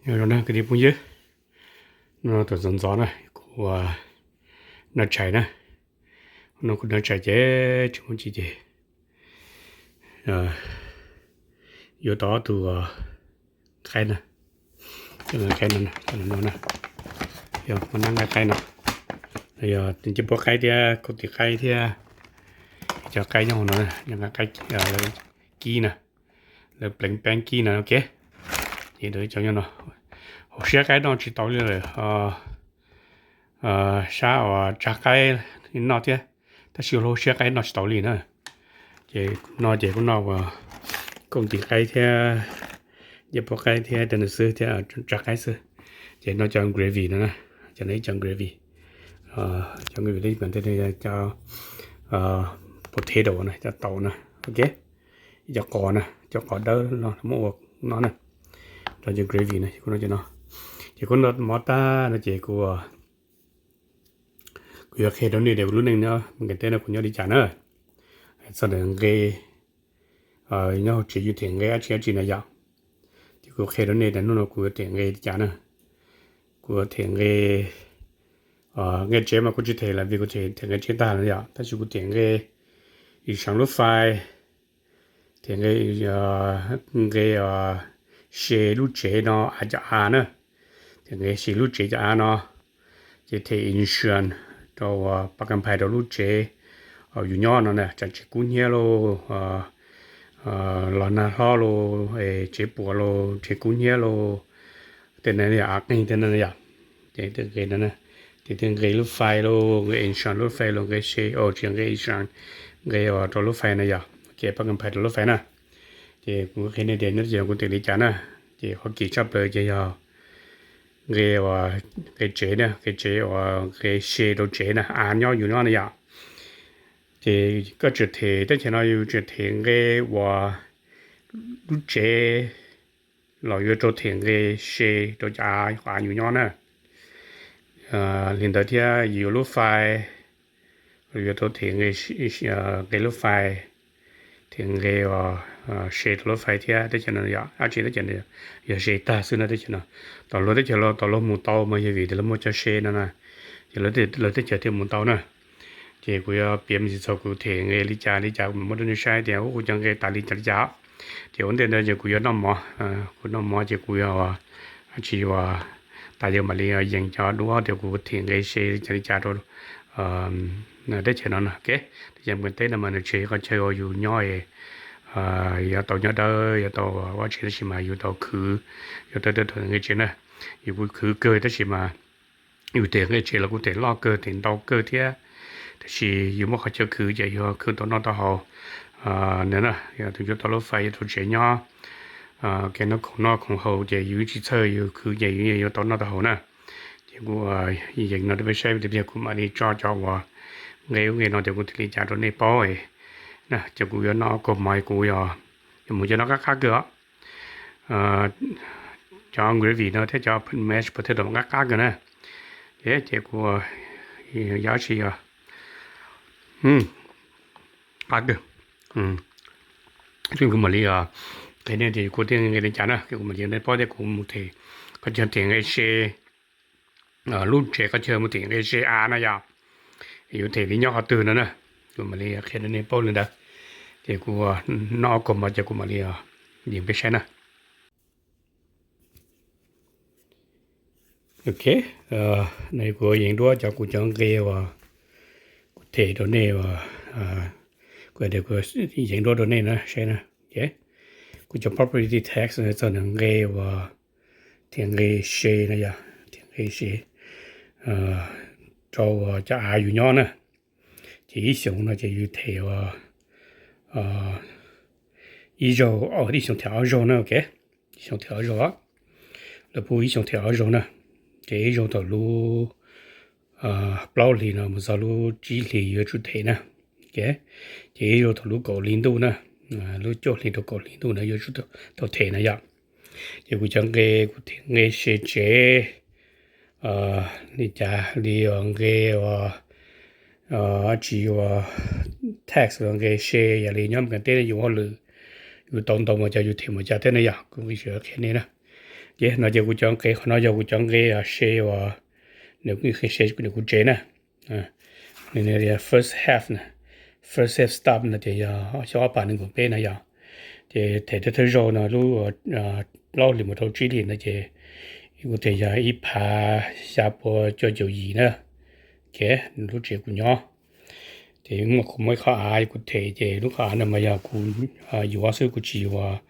Nyob zoo na kwv tij phooj ywg, no tus ntxov ntxov na kuv ua noj tshais na, no kuv noj tshais ces tsis muaj tsi ces yuav tau ob tug qaib na, qaib no, no na, yog muaj nab nqaij qaib no, yog tus ncej puab qaib thiab kaum tim qaib thiab cov qaib nyob hauv no, nqaij qaib kib na, lawv pleev peeb kib na, ok. Ces cov nyob no, hauv siab qaib noj tsis tau li lawm, sab uas tsa qaib noj thiab, tab sis hauv siab qaib noj tsis tau li na. Ces no ces kuv noj uas kaum tim qaib thiab ncej puab qaib thiab tej no xwb thiab tsa qaib xwb. Ces noj cov gravy no na, cov no ib co gravy, cov gravy tej cov potato na, cov taum na, ok, ib co qos na, cov qos dawb no muab ua no na, rau cov gravy no, kuv noj cov no. Ces kuv noj mov tag no ces kuv kuv yuav qhia rau nej tias kuv lub neej nyob Meskas teb no kuv nyob li cas na, txog ntawm nqe, nyob hauv tsev yus them nqe dab tsi dab tsi na yom. Ces kuv qhia rau nej tias hnub no kuv yuav them nqe li cas na. Kuv yuav them nqe, nqe tsev mas kuv tsis them lawm vim kuv them nqe tsev tag lawm yom, tab sis kuv them nqe ib saab lub fais, them nqe, nqe se lub tsev no av cov av na, them nqe se lub tsev cov av no, ces them insurance rau uas pab kam phais rau lub tsev yus nyob no na, tsam tsev kub hnyiab lauj, los nag hlob lauj, tsev puas lauj, tsev kub hnyiab lauj, tej no av qeeg tej no yom. Ces tej nqe no, ces tej nqe lub fais lauj, nqe insurance lub fais lauj, nqe se, tsis nqe insurance, nqe rau lub fais na yom, ces pab kam phais rau lub fais na. Ces kuv qhia nej tias nyob teb chaws kuv them li cas na. Ces qhov kim tshaj plaws ces yog nqe, nqe tsev na, nqe tsev uas nqe se rau tsev na, av nyob yus nyob na yom. Ces koj tseem them teb chaws no yus tseem them nqe uas lub tsev los yuav rau them nqe se rau cov av, qhov av yus nyob na. Li ntawd thiab yus yuav lub fais, yuav tau them nqe lub fais, them nqe se rau lub fais thiab teb chaws no yom, dab tsi teb chaws no yog se tag xwb no teb chaws no. Tom luag teb chaws los tom luag mus tau mas yog vim tias lawv muaj cov se no na, ces lawv teb chaws thiaj mus tau na. Ces kuv yuav piav me ntsis txog kuv them nqe li cas li cas kuv mam muab rau nej saib tias ua kuv cov nqe tas li cas li cas. Ces ua ntej ntawd ces kuv yuav noj mov, kuv noj mov ces kuv yuav, dab tsi yuav, tas yog mam li yees cov duab tias kuv them nqe se li cas li cas rau teb chaws no no, ok. Teb chaws Meskas teb no mas nws tsis yog qhov chaw uas yus nyob yuav tau nyob dawb yuav tau ua dab tsi tab sis mas yus tau khwv, yuav tau them nqe tsev na. Yus kuj khwv kawg tab sis mas yus them nqe tsev los kuj them loj kawg them ntau kawg thiab, tab sis yus muaj qhov chaw khwv ces yus khwv tau noj tau haus. Nws na yog tus yuav tau lub fais yuav tau tsev nyob, kev noj khoom noj khoom haus ces yus tsis txhawj yus khwv ces yus yuav tau noj tau haus na. Ces kuv yees no rau peb saib tias kuv mam li tso cov uas nqe ub nqe no tias kuv them li cas rau nej paub na. Ces kuv yuav noj kaus mov kuv yuav mus cov no qab qab kawg os. Cov gravy no thiab cov mashed potato qab qab kawg na. Ces kuv yog dab tsi yog qab kawg. Kuv mam li qhia nej tias kuv them nqe li cas na, kuv mam li nej paub tias kuv mus them, qhov chaw them nqe se, lub tsev qhov chaw mus them nqe se av no yom, yuav them li nyob qhov twg no na. Kuv mam li qhia nej paub li ntawd. Ces kuv noj kaus mov ces kuv mam li yees peb saib na. Ok, no kuv yees duab cov kuv cov nqe uas kuv them rau nej uas kuv yees duab rau nej na saib na. Kuv cov property tax txog nqe uas them nqe se no yog them nqe se rau uas cov av yus nyob na. Ces ib xyoos no ces yus them ua ib zaug, ib xyoos them ob zaug na, ok. Ib xyoos them ob zaug, lawv pub ib xyoos them ob zaug na. Ces ib zaug thaum lub plaub hlis no mus txog lub tsib hlis yuav tsum them na. Ces ib zaug thaum lub kaum hli ntuj na, lub cuaj hli rau kaum hli ntuj na yuav tsum tau them na yom. Ces kuv cov nqe, kuv them nqe se tsev li cas li uas nqe uas dab tsi uas tax los nqe se yam li nyob Meskas teb yus hauj lwm yus tau ntau mus cas yus them mus cas thiab na yom, kuv qhia nej na. Ces no ces kuv cov nqe, qhov no yog kuv cov nqe se uas nws kuv tsev na. Nws first half na, first half stop no ces yog xyoo ob phav nees nkaum peb no yog. Ces them thawj thawj zaug no lub plaub hlis mus rau tsib hlis no ces kuv them yog ib phav xya pua cuaj caum yim na. Ces lub tsev kuv nyob ces kuv muaj ib qho av kuv them ces lub qhov av no mas yog kuv yuav xwb, kuv tsis yuav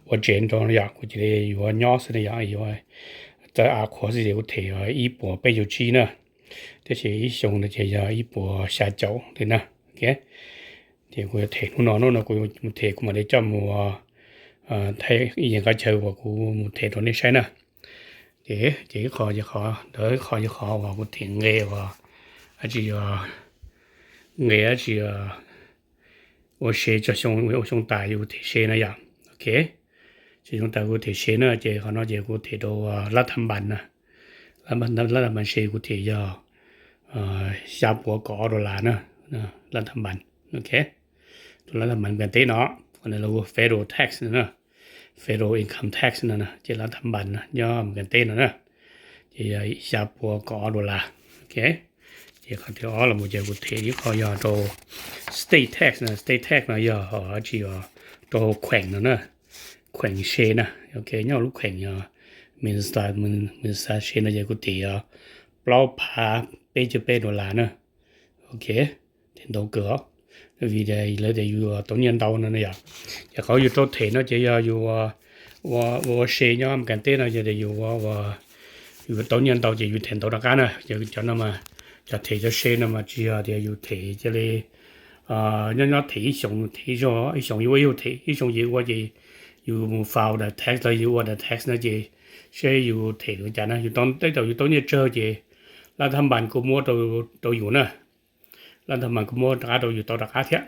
ua tsev rau no yom, kuv cia li yuav nyob xwb no yom, yuav txawb av qhuav xwb ces kuv them ib puas peb caug tsib na. Tab sis ib xyoo no ces yog ib puas xya caum li na. Ces kuv yuav them hnub no, hnub no kuv mus them kuv mam li coj mus thaij ib yam qab chaw uas kuv mus them rau nej saib na. Ces, ces ib qho yog qhov ntawd, ib qho yog qhov uas kuv them nqe uas dab tsi, nqe dab tsi ua se tso xyoo, ua xyoo tas yog kuv them se na yom. Ok, tso xyoo tas kuv them se na ces qhov no ces kuv them rau lab tham npas na. Lab tham npas se kuv them yog xya puas kaum ob dollar na, lab tham npas. Ok, rau lab tham npas Meskas teb no, qhov no los federal tax no na, federal income tax no na, ces lab tham npas no nyob Meskas teb no na, ces yog xya puas kaum ob dollar. Ok, ces qhov thib ob los mus ces kuv them ib qho yog rau state tax na, state tax no yog dab tsi, rau kheem no na, kheem se na. Ok, nyob lub kheem Minnesota, Minnesota se no ces kuv them plaub phav peb caug peb dollar na. Ok, them ntau kawg os, vim lawv tias yus tau nyiaj ntau no na yom. Ces qhov yus rau them no ces yog yus ua, ua se nyob Meskas teb no yog tias yus ua, yus tau nyiaj ntau ces yus them ntau rov qab na. Ces cov no mas cov them cov se no mas tsis yog tias yus them cia li nyob nyob them ib xyoos, them ib zaug, ib xyoos yus ua ib zaug them, ib xyoos ces ua ces yus mus file the tax los yus ua the tax no ces seb yus them li cas na. Yus tau, tej zaum yus tau nyiaj tsawg ces lab tham npas kuj muab rau yus na, lab tham npas kuj muab rov qab rau yus tau rov qab thiab.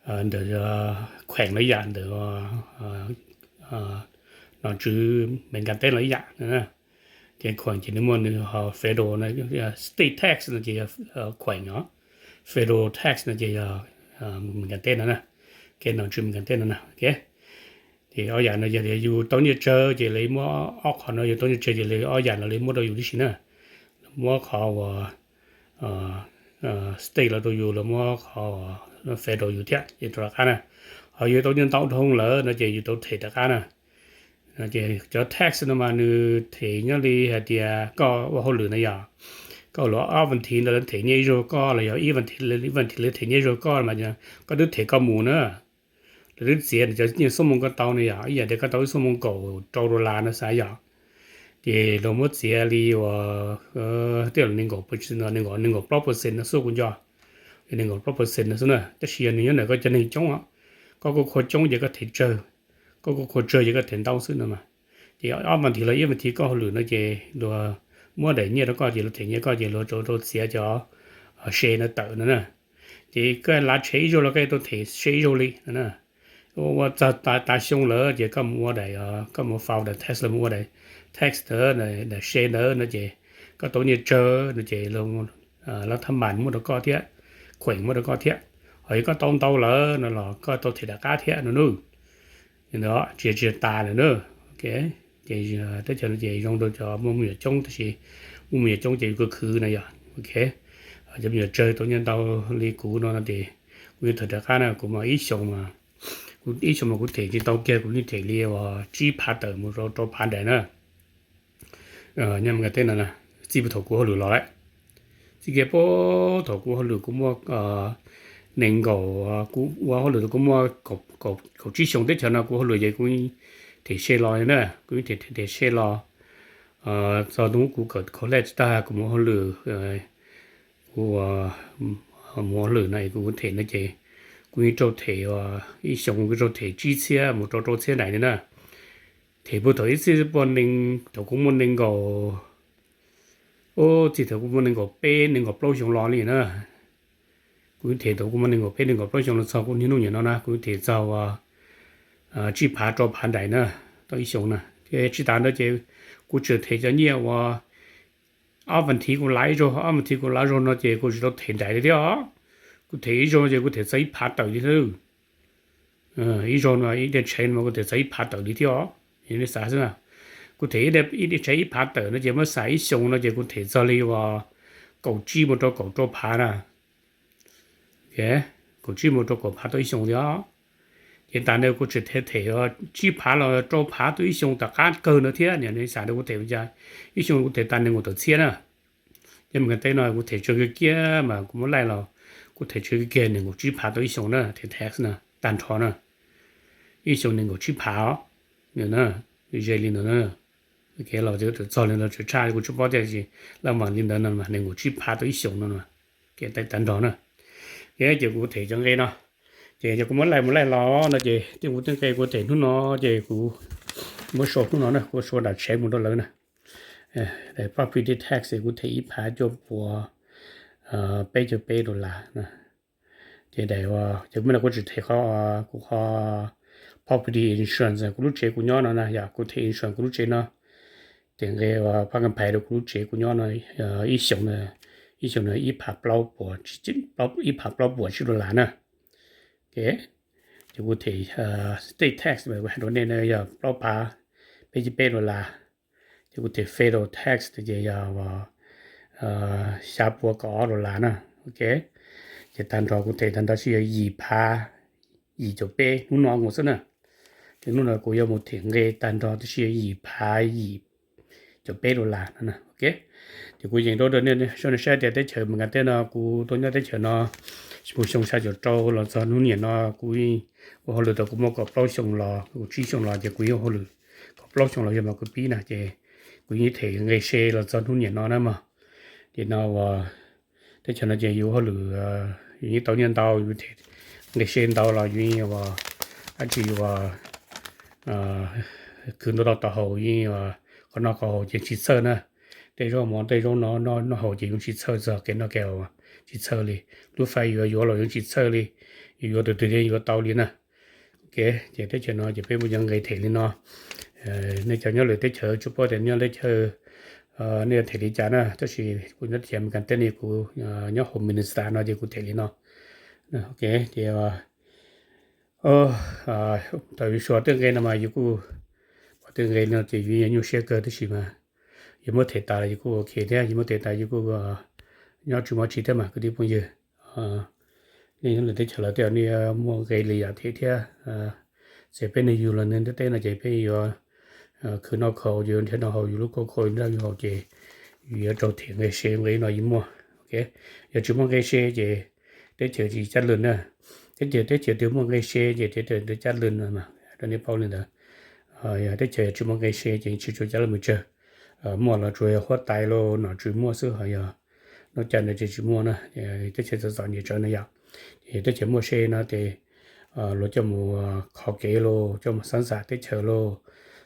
Ntawm kheem los ib yam, ntawm nom tswv Meskas teb los ib yam. Ces kheem ces nws muaj nws ho federal, state tax no ces yog kheem os, federal tax no ces yog Meskas teb no na, kev nom tswv Meskas teb no na. Ces ob yam no yog tias yus tau nyiaj tsawg ces lawv muab ob qho no, yus tau nyiaj tsawg ces lawv ob yam no lawv muab rau yus tib si na. Lawv muab qhov uas state los rau yus, lawv muab qhov federal rau yus thiab ces rau rov qab na. Ho yus tau nyiaj ntau dhau lawm no ces yus tau them rov qab na. Ces cov tax no mas nws them nyob li hais tias koj ua hauj lwm na yom, koj ua luam ob vas thiv ntawd lawv them nyiaj ib zaug koj los yog ib vas thiv, ib vas thiv lawv them nyiaj ib zaug koj mas koj twb them koj mus na. Lawv twb txiav nws cov nyiaj xuab moos koj tau na yom, ib yam tias koj tau ib xuab moos kaum rau dollar no xav yom, ces luag muab txiav li uas tej zaum nees nkaum, nees nkaum plaub percent no xwb kuv nco, nees nkaum plaub percent no xwb na. Tab sis yog nws nyob ntawm koj cov neeg coob os, koj kuj qhua coob ces koj them tsawg, koj kuj qhua tsawg ces koj them ntau xwb no mas. Ces ob vas thiv los ib vas thiv koj hauj lwm no ces luag muab daim nyiaj rau koj ces luag them nyiaj koj ces luag rau rau txiav cov se no tawm no na. Ces koj lav tshev ib zaug los koj tau them se ib zaug li no na. Ua txog tas xyoo lawm ces koj mus ua daim, koj mus file daim tax los mus ua daim tax ntawd, daim se ntawd no ces koj tau nyiaj tsawg no ces lab tham npas muab rau koj thiab, kheem muab rau koj thiab. Ho yog koj tau ntau lawm no los koj tau them rov qab thiab no nawb. Ntawd tsis, tsis tas lawm na. Ok, ces teb chaws no ces zoo rau cov muaj me nyuam coob, tab sis muaj me nyuam coob ces yus khwv khwv no yog. Ok, cov me nyuam tsawg tau nyiaj ntau li kuv no no ces kuv yeej them rov qab na. Kuv mas ib xyoos mas, kuv ib xyoos mas kuv them tsis tau kiag, kuv yeej them li uas tsib phav tawm mus rau rau phav nraim na. Nyob Meskas teb no, txij puag thaum kuv hauj lwm los lawm, txij kiag puag thaum kuv hauj lwm kuv muaj nees nkaum, kuv ua hauj lwm kuv muaj kaum tsib xyoos teb chaws no kuv hauj lwm ces kuv them se los na, kuv them them se los. Txog hnub kuv kawm college tag kuv mus hauj lwm, kuv mus hauj lwm no kuv them no ces kuv yeej raug them, ib xyoos kuv raug them tsib txhiab mus rau rau txhiab nraim li na. Them puag thaum ib txij puag nees, thaum kuv muaj nees nkaum, txij thaum kuv muaj nees nkaum peb nees nkaum plaub xyoo los li na. Kuv them thaum kuv muaj nees nkaum peb nees nkaum plaub xyoo los txog kuv niaj hnub nim no na kuv them txog tsib phav rau phav nraim na, tau ib xyoos na. Thiab tsis tas ntawd ces kuv tseem them cov nyiaj uas ob vas thiv kuv lav ib zaug, ob vas thiv kuv lav ib zaug no ces kuv tsis tau them nraim li thiab os. Kuv them ib zaug ces kuv them txog ib phav tawm li thiab. Ib zaug no ib tiag tshev no kuv them txog ib phav tawm li thiab os. Nej xav xwb na, Kuv them ib, ib, tshav ib phav tawm no ces muab xav ib xyoos no ces kuv them txog li uas kaum tsib mus rau kaum rau phav na. Kaum tsib mus rau kaum phav tau ib xyoos thiab. Ces tas ntawd kuv tseem them tsib phav los rau phav tau ib xyoos tom qab kawg no thiab. Niam nej xav tias kuv them li cas, ib xyoos kuv them tag nees nkaum tawm txhiab na. Ces mas teb no kuv them tsawg kiag kiag mas kuv muab laij los kuv them tsawg kiag kiag nees nkaum tsib phav tau ib xyoos na, them tax na, tag nrho na, ib xyoos nees nkaum tsib phav os. Nws na, ze li ntawd na. Kev los txog li ntawd tshaj kuv tsis paub tias laj mam li ntawd no mas nees nkaum tsib phav tau ib xyoos no, kev tag nrho na. Ces kuv them cov nqe no, ces yog kuv muab laij mus laij los no ces tej kuv tej nqe kuv them hnub no ces kuv muab sau hnub no na, kuv sau nram tshev mus rau lawv na. Property tax kuv them ib phav cuaj puas peb caug peb dollar. Ces daim, ces kuv me no kuv tsis them qhov, kuv qhov property insurance kuv lub tsev kuv nyob no na, yog kuv them insurance kuv lub tsev no, ces nqe pab kas phais rau kuv lub tsev kuv nyob no ib xyoos, ib xyoos no ib phav plaub puas, ib phav plaub puas tsib dollar na. Ces kuv them state tax mas kuv hais rau nej no yog plaub phav peb caug peb dollar. Ces kuv them federal tax ces yog xya puas kaum ob dollar na. Ok, ces tag nrho kuv them tag nrho sib yog yim phav yim caum peb hnub no nkaus xwb na. Ces hnub no kuv yuav mus them nqe tag nrho tab sis yog yim phav yim caum peb dollar no. Ok, ces kuv yees rau nej saib tias teb chaws Meskas teb no kuv tuaj nyob teb chaws no mus xyoo xya caum rau los txog hnub niam no kuv ua hauj lwm tau kuv muaj kaum plaub xyoo los kaum tsib xyoo los ces kuv yeej ua hauj lwm kaum plaub xyoo los yog mas kuv pib na ces kuv yeej them nqe se los txog hnub niam no na mog. Ces no uas teb chaws no ces yus ua hauj lwm, yus yeej tau nyiaj ntau, yus them nqe se ntau los yus yeej ua dab tsi ua khwv ntau tau tau haus yeej, qhov noj qhov haus ces tsis txhawj na. Tej zaub mov tej zaub no noj haus ces yeej tsis txhawj txog kev noj kev haus, tsis txhawj li. Lub fais yuav yuav los yeej tsis txhawj li, yus yuav tus twg thiaj yuav tau li na. Ok, ces teb chaws no ces peb muaj cov nqe them li no. Nej cov nyob lwm teb chaws tsis paub tias nyob teb chaws nej yuav them li cas na, tab sis kuv nyob teb chaws Meskas teb no kuv nyob hauv Minnesota no ces kuv them li no. Ok, ces thaum yus suav tej nqe no mas yus kuj pom tej nqe no ces yus nyuaj siab kawg tab sis mas yus muab them tas los yus kuj ok thiab, yus muab them tas yus kuj nyob tsis muaj tsi thiab mas kwv tij phooj ywg. Nej nyob lwm teb chaws los tej zaum nej muaj nqe li yam them thiab. Txawm peb neeg yug los neeg ntiaj teb no ces peb yuav khwv noj khwv haus, yus nrhiav noj haus, yus lub kua kho nraj yus haus ces yus yuav raug them nqe se nqe no yus muaj. Ok, yog tsis muaj nqe se ces teb chaws tsis cab lwm na. Teb chaws, teb chaws twg muaj nqe se ces teb chaws ntawd cab lwm no mas rau nej paub li ntawd. Yog teb chaws tsis muaj nqe se ces tsis tshua cab lwm pes tsawg. Muaj los tsuas yog huab tais los nom tswv muaj xwb, ho yog noj cab ntawd ces tsis muaj na. Teb chaws txom txom nyem tsawv no yom. Ces teb chaws muaj se no ces luag coj mus kho kev los, coj mus xab xam teb chaws los,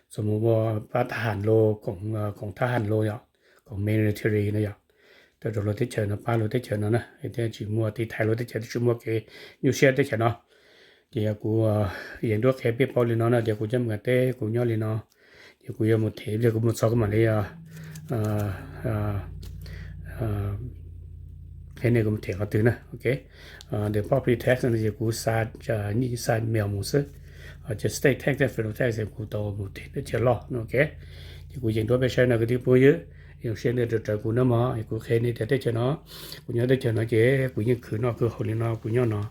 txog mus ua pab thab ham los, koom, koom thab ham los yom, koom military no yom. Tej zaum luag teb chaws no pab luag teb chaws no na, thiaj tsis muaj, tiv thaiv luag teb chaws thiaj tsis muaj kev nyuaj siab teb chaws no. Ces yog kuv yeej nruab qhia peb paub li no na, tias kuv cov Meskas teb kuv nyob li no, ces kuv yuav mus them, kuv mus txog kuv mam li qhia nej kuv mus them qhov twg na. Ok, the property tax no ces kuv xa, xa mail mus xwb. Ces state tax thiab federal tax kuv tau mus them teb chaws loj no. Ok, ces kuv yeej nruab peb saib no kwv tij phooj ywg, zoo siab nej raws kuv na mog. Kuv qhia nej tias teb chaws no kuv nyob teb chaws no ces kuv yeej khwv noj khwv haus li no kuv nyob no.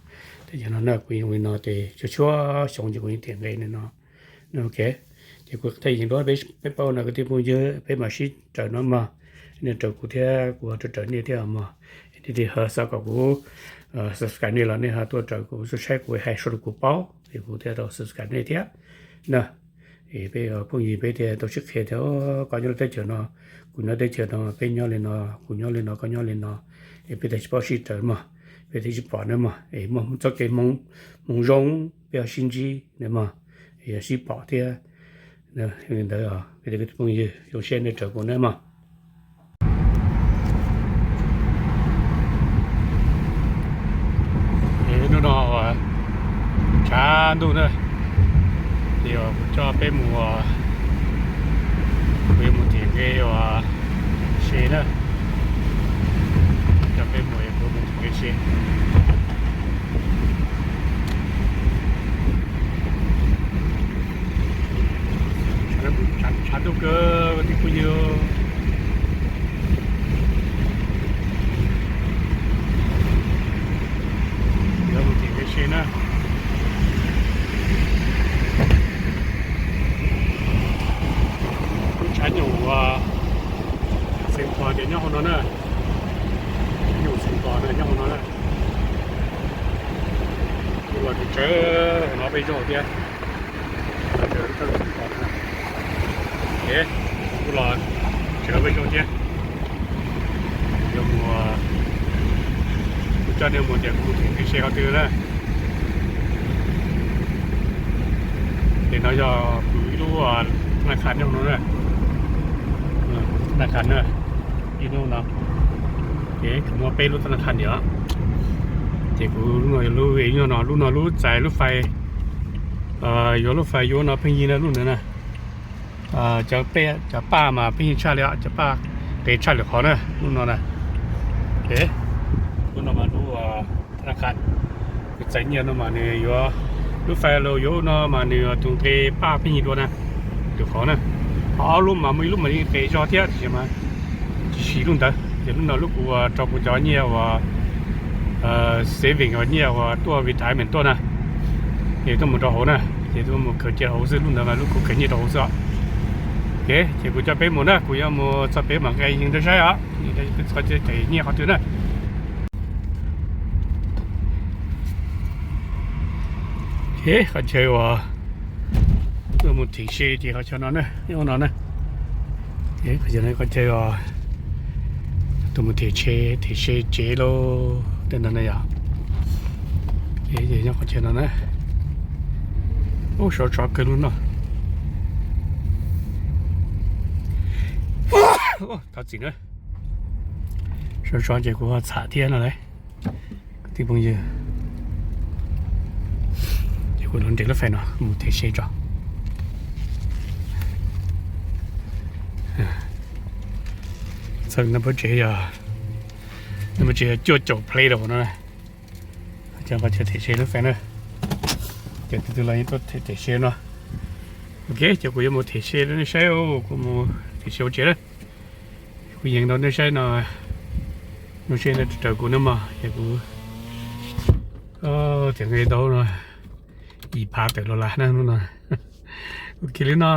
Teb chaws no na kuv yeej ua li no ces tsuas tsuas xyoo ces kuv yeej them nqe li no. Ok, ces kuv thiaj yeej nruab peb paub no kwv tij phooj ywg, peb mam sib raws no mog. Nej raws kuv thiab kuv ho raws nej thiab mog. Nej ho xav kom kuv subscribe nej los nej ho tuaj raws kuv, saib kuv hais suav rau kuv paub es kuv thiaj tau subscribe nej thiab na. Es peb phooj ywg peb thiaj tau sib qhia tias koj nyob teb chaws no, kuv nyob teb chaws no, peb nyob li no, kuv nyob li no koj nyob li no, es peb thiaj sib paub sib raws mog, peb thiaj sib pom na mog. Es muaj txoj kev hmoov zoo peb ho sib ntsib na mog, es yog sib pom thiab. Li ntawd peb phooj ywg zoo siab nej raws kuv na mog. Hnub no tshav ntuj na, ces kuv coj peb mus, kuv yuav mus them nqe ua se na, coj peb mus, kuv mus them nqe se. Tshav ntuj Tshav ntuj kawg kwv tij phooj ywg. Yuav mus tim nqi se na. Lub tshav nyuj uas Xeev Thuam ces nyob hauv no na. Tshav nyuj Xeev Thuam na nyob hauv no na. Kuj los tsawv tsawv no peb zaug thiab. Los tsawv lub tshav nyuj Xeev Thuam na. Kuj los tsawv peb zaug thiab. Yuav mus, kuv coj nej mus tias kuv mus thim nqi se qhov twg na. Ces no yog kuv ib lub thab naj kha nyob no na. Thab naj kha na, ib lub no. Ces kuv muaj peb lub thab naj kha ntawd. Ces kuv lub no yog lub ib lub no, lub no lub txais lub fais, yuav lub fais yuav no pheej yig na lub ntawd na. Cov peb cov paj mas pheej yig tshaj li os, cov paj qev tshaj lwm qhov na lub no na. Lub no mas lub thab naj kha, kuv txais nyiaj no mas nws yuav, lub fais los yuav no mas nws tus nqi paj pheej yig dua na, lwm qhov na. Ho ob lub mas muaj ib lub mas yeej qev zog thiab tiam sis mas tsis siv lub ntawd. Ces lub no lub kuv rau kuv cov nyiaj uas saving uas nyiaj uas tuaj retirement tuaj na, ces tuaj mus rau hauv na, ces tuaj mus khaws cia hauv xwb, lub ntawd mas lub kuv khaws nyiaj rau hauv xwb os. Ok, ces kuv coj peb mus na, kuv yuav mus txog pem mam nqa yees rau saib os, peb txog ces nyiaj qhov twg na. Qhov chaw uas tuaj mus thim se ces qhov chaw no na, nyob no na. Qhov chaw uas tuaj mus thim se, thim se tsev lauj, tej no na yom. Nyob qhov chaw no na. Ub, sov tsov kawg lub no. Thov txim na. Sov tsov ces kuv ho txham thiab no lauj. Kwv tij phooj ywg, ces kuv los nres lub fais no mus thim se tso. Txog no pob tsev yog, no pob tsev yog cuaj caum plate no. Ces qhov chaw thim se lub fais na, ces tus twg los yeej tuaj thim se no. Ok, ces kuv yuav mus thim se rau nej saib, kuv mus thim se ua tsev na. Kuv yees rau nej saib no, lub se no raws kuv no mas ces kuv, tias nqi ntau no, yim phav tawm los lawm na hnub no. Ok li no.